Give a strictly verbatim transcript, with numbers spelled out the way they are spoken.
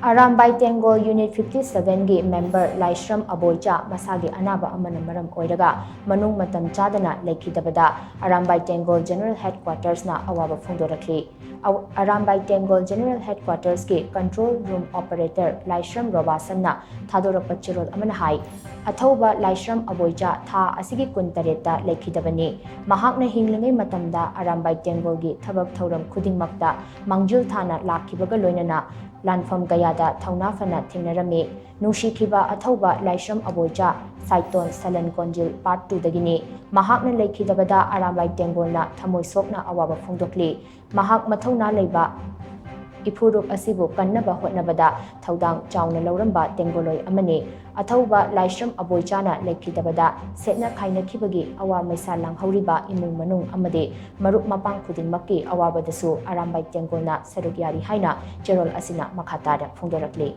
Arambai ꯇꯦꯡꯒꯣꯜ Unit fifty sevenꯒꯤ member ꯂꯥꯏꯁ꯭ꯔꯝ ꯑꯕꯣꯏꯆꯥ ꯃꯁꯥꯒꯤ ꯑꯅꯥꯕ ꯑꯃꯅ ꯃꯔꯝ ꯑꯣꯏꯔꯒ ꯃꯅꯨꯡ ꯃꯇꯝ ꯆꯥꯗꯅ ꯂꯩꯈꯤꯗꯕꯗ ꯑꯔꯥꯝꯕꯥꯏ ꯇꯦꯡꯒꯣꯜ General Headquartersꯅ ꯑꯋꯥꯕ ꯐꯣꯡꯗꯣꯔꯛꯂꯤ꯫ Arambai ꯇꯦꯡꯒꯣꯜ General Headquartersꯀꯤ control room operator ꯂꯥꯏꯁ꯭ꯔꯝ ꯔꯣꯕꯥꯁꯟꯅ ꯊꯥꯗꯣꯔꯛꯄ ꯆꯦꯔꯣꯜ ꯑꯃꯅ ꯍꯥꯏ, ꯑꯊꯧꯕ ꯂꯥꯏꯁ꯭ꯔꯝ ꯑꯕꯣꯏꯆꯥ ꯊꯥ ꯑꯁꯤꯒꯤ ꯀꯨꯟꯇꯔꯦꯠꯇ ꯂꯩꯈꯤꯗꯕꯅꯤ꯫ ꯃꯍꯥꯛꯅ ꯍꯤꯡꯂꯤꯉꯩ ꯃꯇꯝꯗ ꯑꯔꯥꯝꯕꯥꯏ ꯇꯦꯡꯒꯣꯜꯒꯤ ꯊꯕꯛ ꯊꯧꯔꯝ ꯈꯨꯗꯤꯡꯃꯛꯇ ꯃꯥꯡꯖꯤꯜ ꯊꯥꯅ ꯂꯥꯛꯈꯤꯕꯒ ꯂꯣꯏꯅꯅ ꯂꯥꯟꯐꯝ ꯀꯌꯥꯗ ꯊꯧꯅꯥ ꯐꯅ ꯊꯦꯡꯅꯔꯝꯃꯤ꯫ ꯅꯨꯡꯁꯤꯈꯤꯕ ꯑꯊꯧꯕ ꯂꯥꯏꯁ꯭ꯔꯝ ꯑꯕꯣꯏꯆꯥ ꯁꯥꯏꯇꯣꯟ ꯁꯂꯟ ꯀꯣꯟꯖꯤꯜ part twoꯗꯒꯤꯅꯤ꯫ ꯃꯍꯥꯛꯅ ꯂꯩꯈꯤꯗꯕꯗ ꯑꯔꯥꯝꯕꯥꯏ ꯇꯦꯡꯒꯣꯜꯅ ꯊꯃꯣꯏ ꯁꯣꯛꯅ ꯑꯋꯥꯕ ꯐꯣꯡꯗꯣꯛꯂꯤ꯫ ꯃꯍꯥꯛ ꯃꯊꯧꯅꯥ ꯂꯩꯕ ꯏꯐꯨꯔꯨꯞ ꯑꯁꯤꯕꯨ ꯀꯟꯅꯕ ꯍꯣꯠꯅꯕꯗ ꯊꯧꯗꯥꯡ ꯆꯥꯎꯅ ꯂꯧꯔꯝꯕ ꯇꯦꯡꯒꯣꯂꯣꯏ ꯑꯃꯅꯤ꯫ ꯑꯊꯧꯕ ꯂꯥꯏꯁ꯭ꯔꯝ ꯑꯕꯣꯏꯆꯥꯅ ꯂꯩꯈꯤꯗꯕꯗ ꯁꯦꯠꯅ ꯈꯥꯏꯅꯈꯤꯕꯒꯤ ꯑꯋꯥ ꯃꯩꯁꯥ ꯂꯥꯡꯍꯧꯔꯤꯕ ꯏꯃꯨꯡ ꯃꯅꯨꯡ ꯑꯃꯗꯤ ꯃꯔꯨꯞ ꯃꯄꯥꯡ ꯈꯨꯗꯤꯡꯃꯛꯀꯤ ꯑꯋꯥꯕꯗꯁꯨ ꯑꯔꯥꯝꯕꯥꯏ ꯇꯦꯡꯒꯣꯜꯅ ꯁꯔꯨꯛ ꯌꯥꯔꯤ ꯍꯥꯏꯅ ꯆꯦꯔꯣꯜ ꯑꯁꯤꯅ ꯃꯈꯥ ꯇꯥꯅ ꯐꯣꯡꯗꯣꯔꯛꯂꯤ꯫